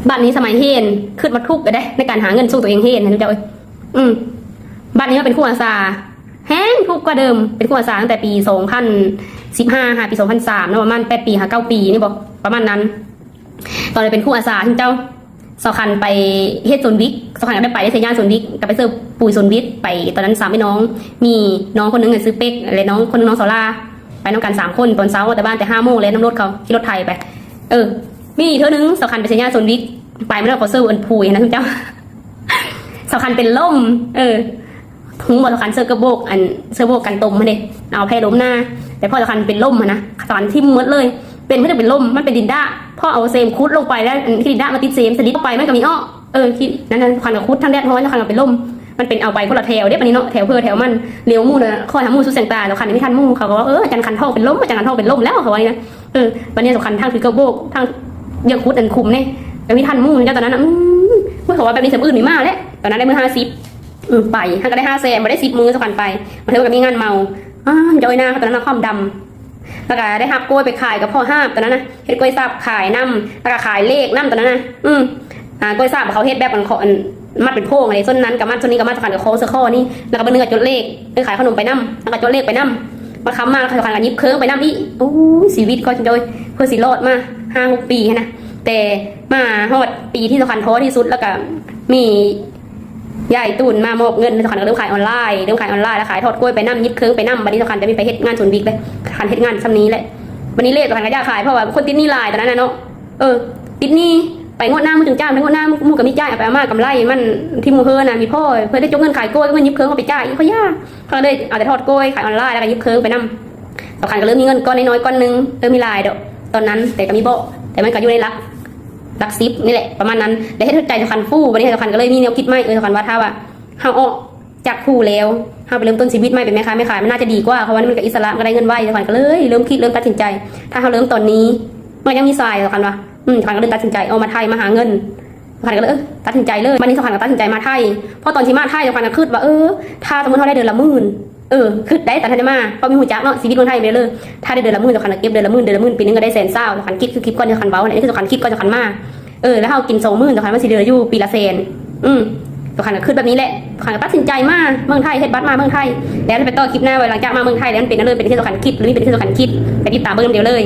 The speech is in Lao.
ບັດນີ້ສະໄໝຮຽນ ຄຶດວ່າທຸກເດ້ ໃນການຫາເງິນສົ່ງຕົວເອງຮຽນນະເຈົ້າເອີຍ. ອືມ ບັດນີ້ມາເປັນຄູອາສາ ແຮງທຸກກວ່າເດີມ. ເປັນຄູອາສາຕັ້ງແຕ່ປີສອງພັນສິບຫ້າຫາປີສອງພັນສາມເນາະ ປະມານແປດປີຫາເກົ້າປີນີ້ບໍ ປະມານນັ້ນ. ຕອນເປັນຄູອາສາເຈົ້າ ສາວຄັນໄປເຮັດສວນວິກ ສາວຄັນກໍໄດ້ໄປໄດ້ໃຊ້ຍາສວນວິກ ກໍໄປເສີບປຸຍສວນວິກ ໄປຕອນນັ້ນສາມພີ່ນ້ອງ ມີນ້ອງຄົນໜຶ່ງຊື່ເປັກ ແລະ ນ້ອງຄົນໜຶ່ງ ນ້ອງສາວລາ ໄປນຳກັນສາມຄົນ. ຕອນເຊົ້າອອກຈາກບ້ານແຕ່ຫ້າໂມງ ແລ່ນນຳລົດເຂົາ ຂີ່ລົດໄຖໄປ. ເອີ ມີເທື່ອໜຶ່ງສາວຄັນໄປໃຊ້ຍາສວນວິກ ໄປມາແລ້ວ ຂໍເສີບອັນຜຸຍນະເຈົ້າ ສາວຄັນເປັນລົມ. ເອີ ຮູ້ບໍ່ ສາວຄັນເສີບກະໂບກ ອັນເສີບໂບກກັນຕົມຫັ້ນເດ້ ເອົາແຜ່ລົມນະ. ແຕ່ພໍສາວຄັນເປັນລົມຫັ້ນນະ ສາວຄັນຖິ້ມໝົດເລີຍ. ເປັນ ເພິ່ນເປັນລົມ ມັນເປັນດິນດາ ພໍເອົາເສມຂຸດລົງໄປແລ້ວ ອັນຂີ້ດິນດາມາຕິດເສມ ສະດິດອອກໄປມັນກໍມີເອາະ. ເອີ ທີ່ນັ້ນນະ ສາວຄັນກໍຂຸດທັງແດດຮ້ອນ ສາວຄັນກໍເປັນລົມ. ມັນເປັນເອົາໄປຄົນລະແຖວເດ້ ບັດນີ້ເນາະ ແຖວເພິ່ນແຖວມັນ ລຽວໝູ່ນະ ຄອຍຫາໝູ່ສຸດແສງຕາ. ສາວຄັນໄມ່ທັນໝູ່ ເຂົາກໍວ່າ ເອີ ຈັນຄັນທ້ອງເປັນລົມ ຈັນຄັນທ້ອງເປັນລົມແລ້ວ ເຂົາວ່ານີ້ນະ. ເອີ ບັດນີ້ສາວຄັນທັງຖືກະໂບກ ທັງຢາກຂຸດອັນຂຸມນີ້ ກໍມີທັນໝູ່ເຈົ້າຕອນນັ້ນນະ. ອືມ ໂອ້ຍ ເຂົາວ່າແບບນີ້ ສຳອື່ນມີມາແລ້ວ. ຕອນນັ້ນໄດ້ມື້ຫ້າສິບ ອືມ ໄປ ຫາກໍໄດ້ຫ້າແສນ ບໍ່ໄດ້ສິບມື້ ສາວຄັນໄປ ມາເທື່ອກໍມີງານເມົາ. ອ້າ ເຈົ້າເອີຍນາ ຕອນນັ້ນນະຄວາມດຳ ແລ້ວກໍໄດ້ຮັບກ້ວຍໄປຂາຍກັບພໍ່ຮາບຕອນນັ້ນນະ ເຮັດກ້ວຍສາບຂາຍນຳ ແລ້ວກໍຂາຍເລກນຳຕອນນັ້ນນະ. ອືມ ອ່າ ກ້ວຍສາບເຂົາເຮັດແບບອັນ ອັນມັດເປັນໂພງ ອັນນີ້ ສົ້ນນັ້ນກໍມັດ ສົ້ນນີ້ກໍມັດ ສາວຄັນກໍຄ່ອງໃສ່ຂໍ້ນີ້ ແລ້ວກໍບາດໜຶ່ງກໍຈົດເລກ ເອີ ຂາຍຂະໜົມໄປນຳ ແລ້ວກໍຈົດເລກໄປນຳ. ມາຄ່ຳມາ ສາວຄັນກໍຫຍິບເຄິ່ງໄປນຳອີກ. ໂອ້ຍ ຊີວິດຂ້ອຍເຈົ້າເອີຍ ເພື່ອຊິລອດມາຫ້າຫົກປີຫັ້ນນະ ແຕ່ມາຮອດປີທີ່ສາວຄັນທໍ້ທີ່ສຸດ ແລ້ວກໍມີ ຍາຍຕູນມາມອບເງິນ ສາວຄັນກໍເລີ່ມຂາຍອອນລາຍ ເລີ່ມຂາຍອອນລາຍ ແລ້ວຂາຍທອດກ້ວຍໄປນຳ ຫຍິບເຄິ່ງໄປນຳ. ບັດນີ້ສາວຄັນຈະມີໄປເຮັດງານສວນວິກເລີຍ ສາວຄັນເຮັດງານຊ່ຳນີ້ແຫຼະ. ບັດນີ້ເລກສາວຄັນກໍຢາກຂາຍ ເພາະວ່າຄົນຕິດໜີ້ຫຼາຍຕອນນັ້ນນະເນາະ. ເອີ ຕິດໜີ້ ໄປງວດໜ້າມື້ຈຶ່ງຈ່າຍ ໄປງວດໜ້າໝູ່ກໍມີຈ່າຍ ເອົາໄປເອົາມາກຳໄລມັນທີ່ໝູ່ເຮີນນະ ມີພໍ່ເພິ່ນໄດ້ຈົກເງິນຂາຍກ້ວຍ ເງິນຫຍິບເຄິ່ງເອົາໄປຈ່າຍອີກ ຂ້ອຍຢາກ ຂ້ອຍກໍເລີຍເອົາແຕ່ທອດກ້ວຍ ຂາຍອອນລາຍ ແລ້ວກໍຫຍິບເຄິ່ງໄປນຳ. ສາວຄັນກໍເລີ່ມມີເງິນກ້ອນນ້ອຍໆ ກ້ອນໜຶ່ງ ເລີ່ມມີຫຼາຍດອກຕອນນັ້ນ ແຕ່ກໍມີເບາະ ແຕ່ມັນກໍຢູ່ໃນຫຼັກ ຫຼັກສິບນີ້ແຫຼະ ປະມານນັ້ນ ແລະ ເຮັດໃຫ້ໃຈສາວຄັນຟູ. ບັດນີ້ສາວຄັນກໍເລີຍມີແນວຄິດໃໝ່ ເອີ ສາວຄັນວ່າ ຖ້າວ່າເຮົາອອກຈາກຄູແລ້ວ ເຮົາໄປເລີ່ມຕົ້ນຊີວິດໃໝ່ເປັນແມ່ຄ້າແມ່ຂາຍ ມັນໜ້າຈະດີກວ່າ ເພາະວ່າມັນກໍອິດສະຫຼະ ມັນກໍໄດ້ເງິນໄວ. ສາວຄັນກໍເລີຍເລີ່ມຄິດ ເລີ່ມຕັດສິນໃຈ ຖ້າເຮົາເລີ່ມຕອນນີ້ ມັນກໍຍັງມີສາຍ ສາວຄັນວ່າ. ອືມ ສາວຄັນກໍເລີຍຕັດສິນໃຈອອກມາໄທ ມາຫາເງິນ. ສາວຄັນກໍເລີຍ ເອີ ຕັດສິນໃຈເລີຍ. ບັດນີ້ສາວຄັນກໍຕັດສິນໃຈມາໄທ ເພາະຕອນທີ່ມາໄທ ສາວຄັນກໍຄິດວ່າ ເອີ ຖ້າສົມມຸດເຮົາໄດ້ເດືອນລະໝື່ນ ເອີ ຄິດໄດ້ຕອນທັນໄດ້ມາ ເພາະມີຮູ້ຈັກເນາະ ຊີວິດເມືອງໄທແມ່ນເລີຍ. ຖ້າໄດ້ເດືອນລະໝື່ນ ສາວຄັນກໍເກັບເດືອນລະໝື່ນ ເດືອນລະໝື່ນ ປີໜຶ່ງກໍໄດ້ແສນຊາວ. ສາວຄັນຄິດ ຄືຄິດກ່ອນ ສາວຄັນເວົ້າຫັ້ນ ອັນນີ້ຄືສາວຄັນຄິດກ່ອນ ສາວຄັນມາ. ເອີ ແລ້ວເຮົາກິນສອງມື້ ສາວຄັນມັນຊິເຫຼືອຢູ່ປີລະແສນ. ອືມ ສາວຄັນກໍຄິດແບບນີ້ແຫຼະ ສາວຄັນກໍຕັດສິນໃຈມາເມືອງໄທ ເຮັດບັດມາເມືອງໄທ ແລ້ວໄປຕໍ່ຄລິບໜ້າໄວ້ ຫຼັງຈາກມາເມືອງໄທແລ້ວ ມັນເປັນແນວໃດ ເປັນທີ່ສາວຄັນຄິດ ຫຼືມີເປັນທີ່ສາວຄັນຄິດ ໄປຕິດຕາມເບິ່ງນຳດຽວເລີຍ.